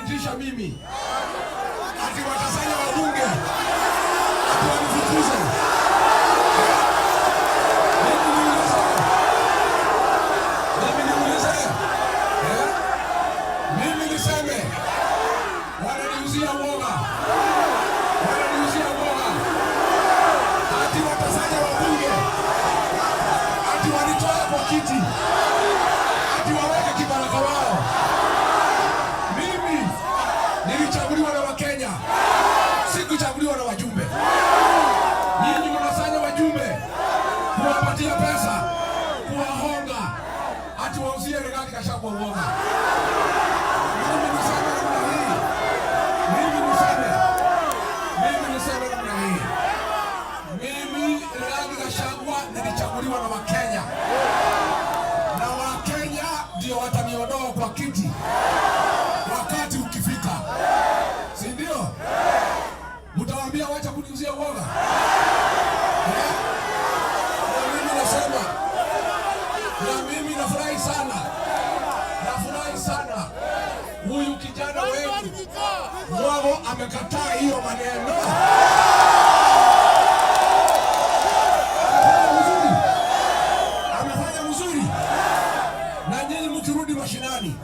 Wananitisha mimi ati watasanya wabunge ati wanifukuze. Mimi niulize, mimi niulize, eh? Mimi niseme wananiuzia uoga, wananiuzia uoga ati watasanya wabunge ati wanitoe kwa kiti ati waweke kibaraka wao. Mimi nilichaguliwa na Wakenya, sikuchaguliwa na wajumbe. Nyinyi mnasanya wajumbe kuwapatia pesa, kuwahonga, ati wauzie Rigathi Gachagua uoga. Mimi niseme namna hii, mimi niseme, mimi niseme namna hii, mimi Rigathi Gachagua nilichaguliwa na Wakenya na Wakenya ndio wataniondoa kwa kiti wakati ukifika, si ndio? Mtawaambia wacha kuniuzia uoga, eh? Na mimi nasema, na mimi nafurahi sana, nafurahi sana huyu kijana wetu Mwago amekataa hiyo maneno. Amefanya mzuri, amefanya mzuri. Na nyinyi mkirudi mashinani,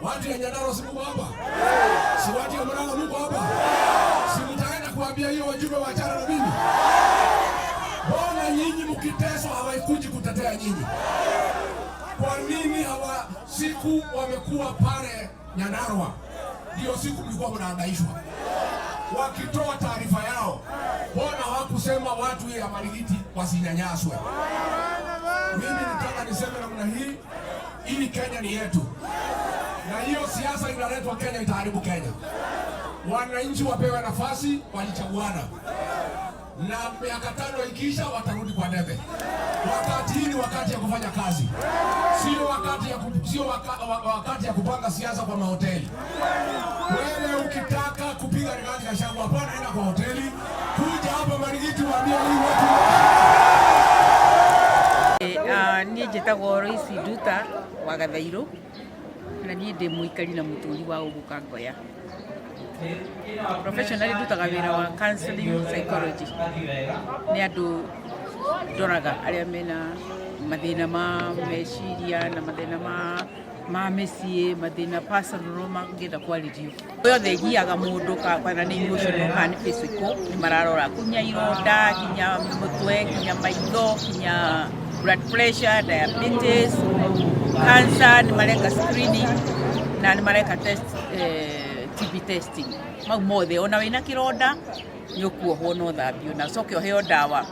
watu ya Nyandarua si mko hapa? Si watu ya Murang'a mko hapa? Si mtaenda kuambia hiyo wajumbe waachana na mimi? Mbona nyinyi mkiteswa hawakuji kutetea nyinyi? Kwa nini hawa siku wamekuwa pale Nyandarua, ndio siku mlikuwa mnahangaishwa wakitoa taarifa yao, mbona hawakusema watu ya Marigiti wasinyanyaswe? Mimi nataka niseme namna hii, ili Kenya ni yetu, na hiyo siasa inaletwa Kenya itaharibu Kenya. Wananchi wapewe nafasi, walichaguana na miaka 5 ikiisha watarudi kwa debe. Wakati hii ni wakati ya kufanya kazi, sio wakati ya sio wakati ya kupanga siasa kwa mahoteli. Wewe ukitaka kupiga Rigathi Gachagua, hapana, enda kwa hoteli, kuja hapa Marigiti waambie hii watu Niĩ njĩtagwo Royce Nduta wa Gathairũ na niĩ ndĩ mũikari na mũtũri wa gũkũ Kangoya. Professionally ndutaga wĩra wa counseling psychology. Nĩ andũ ndoraga arĩa mena mathĩna ma meciria na mathĩna ma mĩciĩ, mathĩna personal mangĩenda kwarĩrio. Yothe ĩgiaga mũndũ kana nĩ emotional kana nĩ physical, nĩ mararora kinya ironda, kinya mũtwe, kinya maitho, kinya blood pressure, diabetes, cancer, nĩ mareka screening na nĩ mareka test, TB testing. Mau mothe ona wĩna kĩronda nĩ ũkuohwo na ũthambio na ũcoke ũheo ndawa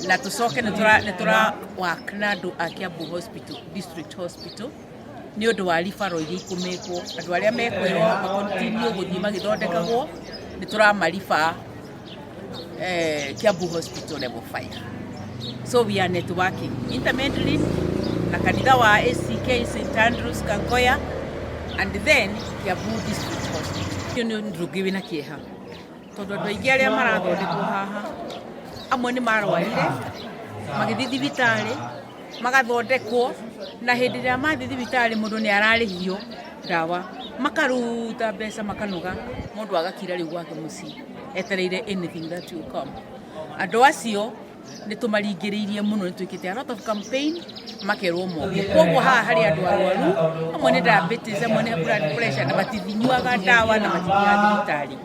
na tũcoke nĩ tũra work na andũ a Kiambu Hospital, District Hospital, nĩ ũndũ wa referral iria ikũmĩkwo andũ arĩa mekwĩrwo makontinue gũthiĩ magĩthondekagwo nĩ tũramariba Kiambu Hospital level 5. So we are networking intermediately na kanitha wa ACK St Andrews Kangoya and then Kiambu District Hospital. Ũyũ nĩ ũndũ ũngĩ wĩna kĩeha tondũ andũ aingĩ arĩa marathondekwo haha amwe nĩ marwarire magĩthiĩ thibitarĩ magathondekwo na hĩndĩ ĩrĩa mathiĩ thibitarĩ mũndũ nĩ ararĩhio ndawa makaruta mbeca makanoga mũndũ agakira rĩu gwake mũciĩ etereire anything that will come. Andũ acio nĩ tũmaringĩrĩirie mũno, nĩ twĩkĩte a lot of campaign makerwo moke. Koguo haha harĩ andũ arwaru, amwe nĩ diabetes, amwe nĩ blood pressure, na matithinyuaga ndawa na matithiaga thibitarĩ,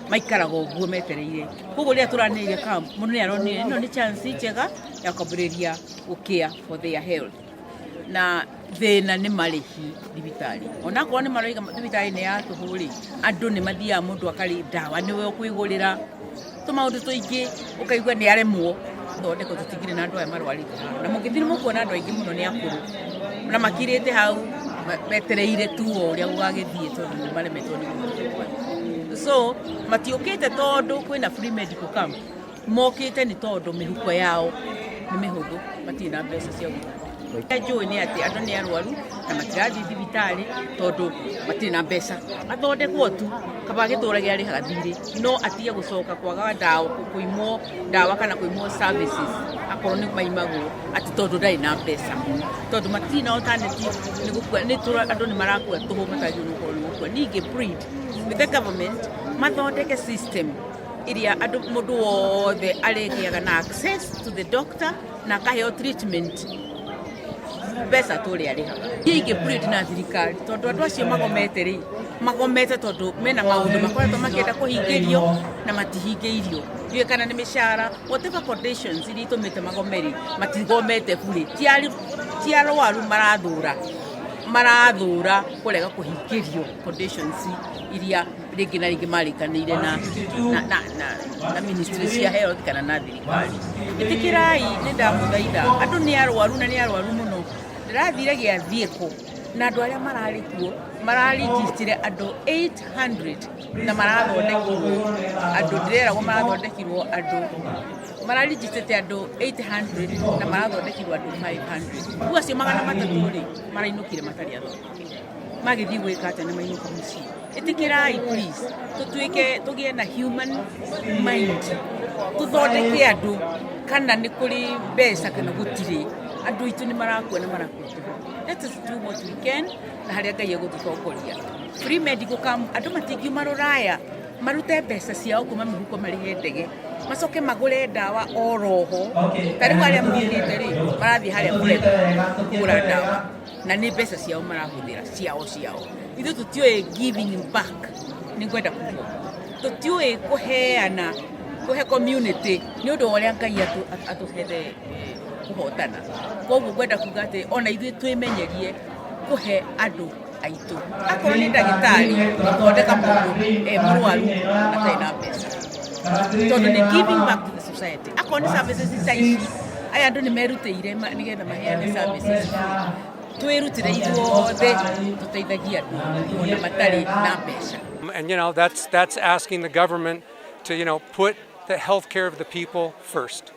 maikaraga ũguo metereire. Koguo rĩrĩa tũranĩrĩria camp, mũndũ nĩ aronire ĩno nĩ chance njega ya kwambĩrĩria gũkĩa for their health. Na thĩna nĩ marĩhi thibitarĩ, onakorwo nĩ maroiga thibitarĩ nĩ ya tũhũ rĩ, andũ nĩ mathiaga mũndũ akarĩ ndawa nĩwe ũkwĩgũrĩra, tũmaũndũ tũingĩ ũkaigua nĩ aremwo thondekwo. Tũtingĩrĩ na andũ aya marwarĩte haha na mũngĩthiĩ nĩ mũkuona andũ aingĩ mũno nĩ akũrũ na makirĩte hau metereire tu o ũrĩa gũgagĩthiĩ tondũ nĩ maremetwo nĩ gũthondekwo. So matiũkĩte tondũ kwĩna free medical camp, mokĩte nĩ tondũ mĩhuko yao nĩ mĩhũthũ, matirĩ na mbeca cia gũthondeka. Njũĩ nĩ atĩ andũ nĩ arwaru na matirathiĩ thibitarĩ tondũ matirĩ na mbeca. Athondekwo tu kaba gĩtũrage arĩhaga thirĩ no atige gũcoka kwaga ndawa, kũimwo ndawa kana kũimwo services akorwo nĩ maimagwo atĩ tondũ ndarĩ na mbeca, tondũ matirĩ na alternative. Nĩ gũkua nĩ andũ nĩ marakua tũhũ matagĩrĩirwo nĩ gũkorwo nĩ gũkua. marakua. Niĩ ingĩ plead with the government mathondeke system iria andũ mũndũ wothe arĩgĩaga na access to the doctor na akaheo treatment mbeca tũrĩa arĩhaga. Niĩ ingĩ plead na thirikari tondũ andũ acio magomete rĩ, magomete tondũ mena maũndũ makoretwo makĩenda kũhingĩrio na matihingĩirio. Ndiũĩ kana nĩ mĩcara, whatever conditions iria itũmĩte magome rĩ, matigomete burĩ. Ti arwaru marathũra kũrega kũhingĩrio conditions iria rĩngĩ na rĩngĩ marĩkanĩire na ministry cia health kana na thirikari. Ĩtĩkĩrai, nĩ ndamũthaitha, andũ nĩ arwaru na nĩ arwaru mũno. Ndĩrathire gĩathiĩko na andũ arĩa mararĩ kuo mararigitire andũ 800 na marathondekirwo andũ, ndĩreragwo marathondekirwo andũ mararigitĩte andũ 800 na marathondekirwo andũ 500. Rĩu acio 300 rĩ, marainũkire matarĩ athondeke, magĩthiĩ gwĩka atĩa na mainũka mũciĩ? Ĩtĩkĩrai please, tũtuĩke tũgĩe na human mind, tũthondeke andũ kana nĩ kũrĩ mbeca kana gũtirĩ, andũ aitũ nĩ marakua na marakua tũhũ. Let us do what we can na harĩa Ngai egũtũtongoria. Free medical camp, andũ matingiuma rũraya marute mbeca ciao kuma mĩhuko marĩhe ndege macoke magũre ndawa oroho. Ta rĩu arĩa mokĩte rĩ, marathiĩ harĩa kũgũra ndawa na nĩ mbeca ciao marahũthĩra ciao. Ithuĩ tũtiũĩ giving back, nĩ ngwenda kuga tũtiũĩ kũheana kũhe community nĩ ũndũ wa ũrĩa Ngai atũhete kũhotana. Koguo ngwenda kuga atĩ ona ithuĩ twĩmenyerie kũhe andũ aitũ, akorwo nĩ ndagĩtarĩ gũthondeka mũndũ e mũrwaru atarĩ na mbeca, tondũ nĩ giving back to the society. Akorwo nĩ services ta ici, aya andũ nĩ merutĩire nĩgetha maheane services, twĩrutĩre ithuothe tũteithagie andũ ona matarĩ na mbeca. And that's asking the government to put the health care of the people first.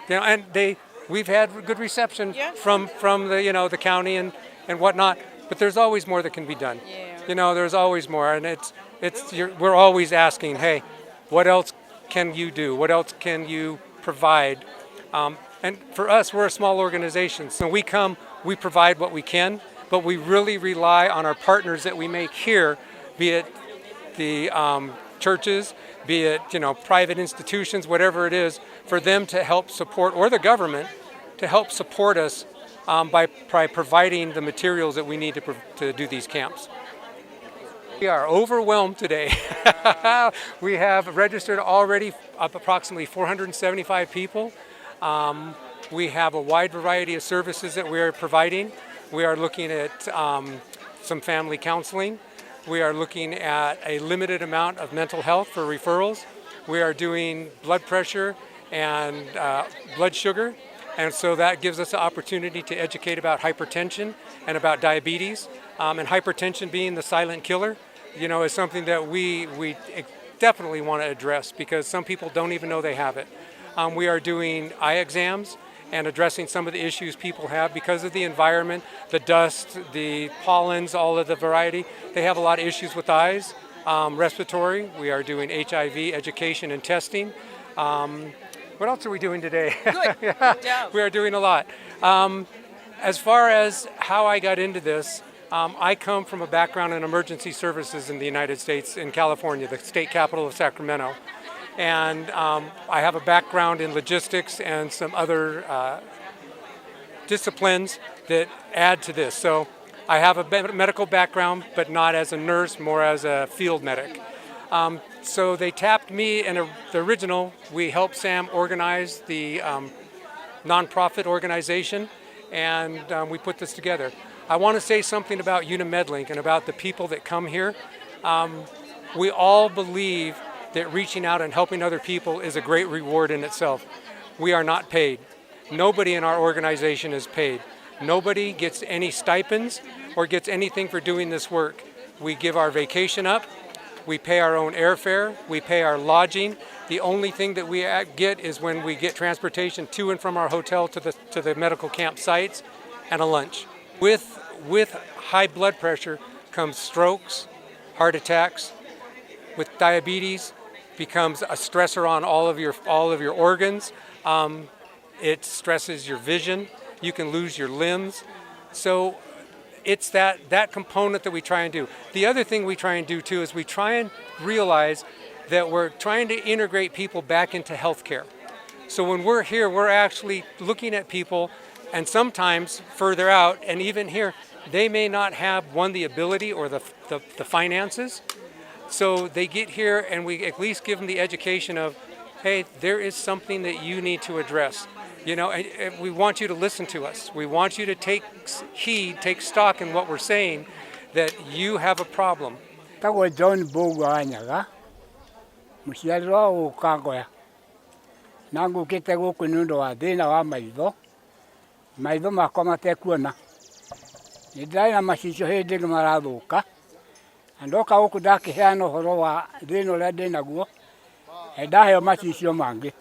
And they we've had good reception from the the county and whatnot, but there's always more that can be done. There's always more, and we're always asking, "Hey, what else can you do? What else can you provide?" And for us, we're a small organization, so we come, we provide what we can, but we really rely on our partners that we make here, be it the churches, be it private institutions, whatever it is, for them to help support, or the government to help support us by providing the materials that we need to do these camps. We are overwhelmed today. We have registered already up approximately 475 people. We have a wide variety of services that we are providing. We are looking at some family counseling. We are looking at a limited amount of mental health for referrals. We are doing blood pressure and blood sugar. And so that gives us the opportunity to educate about hypertension and about diabetes. And hypertension being the silent killer, is something that we definitely want to address because some people don't even know they have it. We are doing eye exams and addressing some of the issues people have because of the environment, the dust, the pollens, all of the variety. They have a lot of issues with eyes. Respiratory, we are doing HIV education and testing. What else are we doing today? Good. Good job. We are doing a lot. As far as how I got into this, I come from a background in emergency services in the United States, in California, the state capital of Sacramento. And I have a background in logistics and some other disciplines that add to this. So I have a medical background, but not as a nurse, more as a field medic. So they tapped me in the original. We helped Sam organize the nonprofit organization, and we put this together. I want to say something about Unimedlink and about the people that come here. We all believe that reaching out and helping other people is a great reward in itself. We are not paid. Nobody in our organization is paid. Nobody gets any stipends or gets anything for doing this work. We give our vacation up. We pay our own airfare. We pay our lodging. The only thing that we get is when we get transportation to and from our hotel to the medical camp sites and a lunch. With high blood pressure comes strokes, heart attacks. With diabetes becomes a stressor on all of your organs. It stresses your vision. You can lose your limbs. So It's that component that we try and do. The other thing we try and do too is we try and realize that we're trying to integrate people back into healthcare. So when we're here, we're actually looking at people, and sometimes further out, and even here, they may not have, one, the ability or the finances. So they get here and we at least give them the education of, hey, there is something that you need to address. And we want you to listen to us. We want you to take heed, take stock in what we're saying, that you have a problem. Tagwo John Mbũgua wa Nyaga, mũciarĩrwo wa gũka Ngoya, na ngũkĩte gũkũ nĩ ũndũ wa thĩna wa maitho, maitho makwa matekuona. Nĩ ndĩrarĩ na macicio hĩndĩ ĩngĩ marathũka, na ndoka gũkũ ndakĩheana ũhoro wa thĩna ũrĩa ndĩnaguo, na ndaheo macicio mangĩ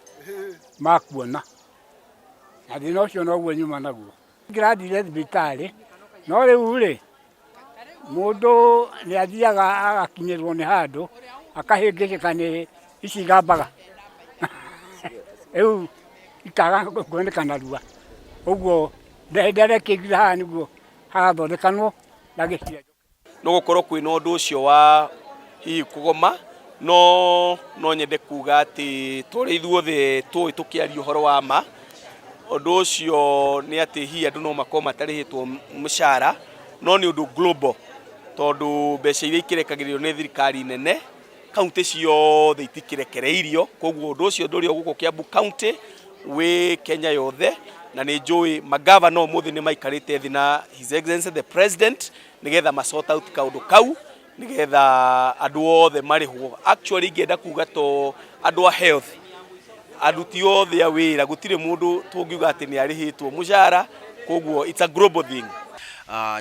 ma kuona, na thĩna ũcio noguo nyuma naguo. Ngĩrathire thibitarĩ, no rĩu rĩ, mũndũ nĩ athiaga agakinyĩrwo nĩ handũ akahĩngĩcĩka nĩ ici igambaga, rĩu ikaga kuoneka narua. Ũguo nderekĩire haha nĩguo harathondekanwo na gĩcicio. No gukorwo kwina undu ucio wa hihi kugoma, no nyende kuga ati tũrĩ ithuothe tũĩ tũkĩaria ũhoro wa ma, ũndũ ũcio nĩ atĩ hihi andũ no makorwo matarĩhĩtwo mũcara, no nĩ ũndũ global, tondũ mbeca iria ikĩrekagĩrĩrio nĩ thirikari nene kaunti ciothe itikĩrekereirio. Koguo ũndũ ũcio ndũrĩ o gũkũ Kiambu County, wĩ Kenya yothe, na nĩ njũĩ magavana ũmũthĩ nĩ maikarĩte thĩ na His Excellency the President nĩgetha ma sort out kaũndũ kau, nĩgetha andũ othe marĩhwo. Actually, ingĩenda kuga to andũ a health, aruti othe a wĩra, gũtirĩ mũndũ tũngiuga atĩ nĩ arĩhĩtwo mũcara. Koguo it's a global thing.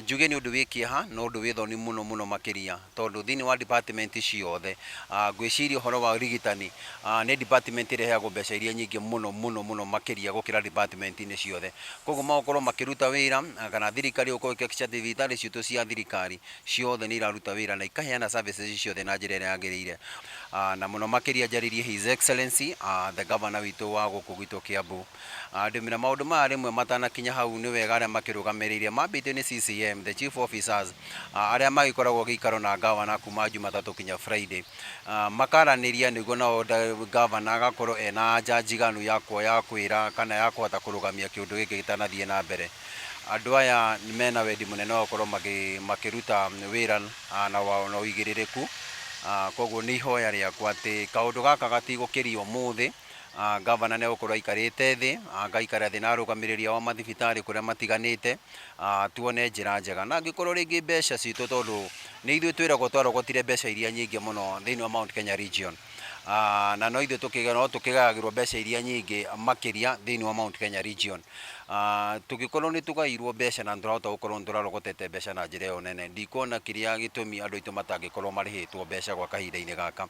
Njuge nĩ ũndũ wĩ kĩeha na ũndũ wĩ thoni mũno mũno makĩria, tondũ thĩinĩ wa department ciothe, ngwĩciria ũhoro wa ũrigitani nĩ department ĩrĩa ĩheagwo mbeca iria nyingĩ mũno mũno mũno makĩria gũkĩra department-inĩ ciothe. Koguo magũkorwo makĩruta wĩra kana thirikari gũkorwo ĩkĩhakikisha thibitarĩ citũ cia thirikari ciothe nĩ iraruta wĩra na ikaheana services ciothe na njĩra ĩrĩa yagĩrĩire. Na mũno makĩria njarĩrie His Excellency the governor witũ wa gũkũ gwitũ Kiambu. Ndĩmĩra maũndũ maya rĩmwe matanakinya hau, nĩ wega arĩa makĩrũgamĩrĩire mambĩtio nĩ CCM, the chief officers, arĩa magĩkoragwo gĩikaro na governor kuma Jumatatũ kinya Friday, makaranĩria nĩguo nao governor agakorwo ena anja njiganu ya kuoya kwĩra kana ya kũhota kũrũgamia kĩũndũ gĩkĩ gĩtanathiĩ na mbere. Andũ aya mena wendi mũnene wa gũkorwo makĩruta wĩra na ũigĩrĩrĩku. Koguo nĩ ihoya rĩakwa atĩ kaũndũ gaka gatigũkĩrio ũmũthĩ. Gavana nĩ egũkorwo aikarĩte thĩ, agaikara thĩ na arũgamĩrĩri ao a mathibitarĩ kũrĩa matiganĩte, tuone njĩra njega, na angĩkorwo rĩngĩ mbeca citũ, tondũ nĩ ithuĩ twĩragwo twarogotire mbeca iria nyingĩ mũno thĩinĩ wa Mount Kenya region, na no ithuĩ no tũkĩgayagĩrwo mbeca iria nyingĩ makĩria thĩinĩ wa Mount Kenya region. Tũngĩkorwo nĩ tũgairwo mbeca na nĩtũrahota gũkorwo nĩtũrarogotete mbeca na njĩra ĩyo nene, ndikuona kĩrĩa gĩtũmi andũ aitũ matangĩkorwo marĩhĩtwo mbeca gwa kahinda-inĩ gaka.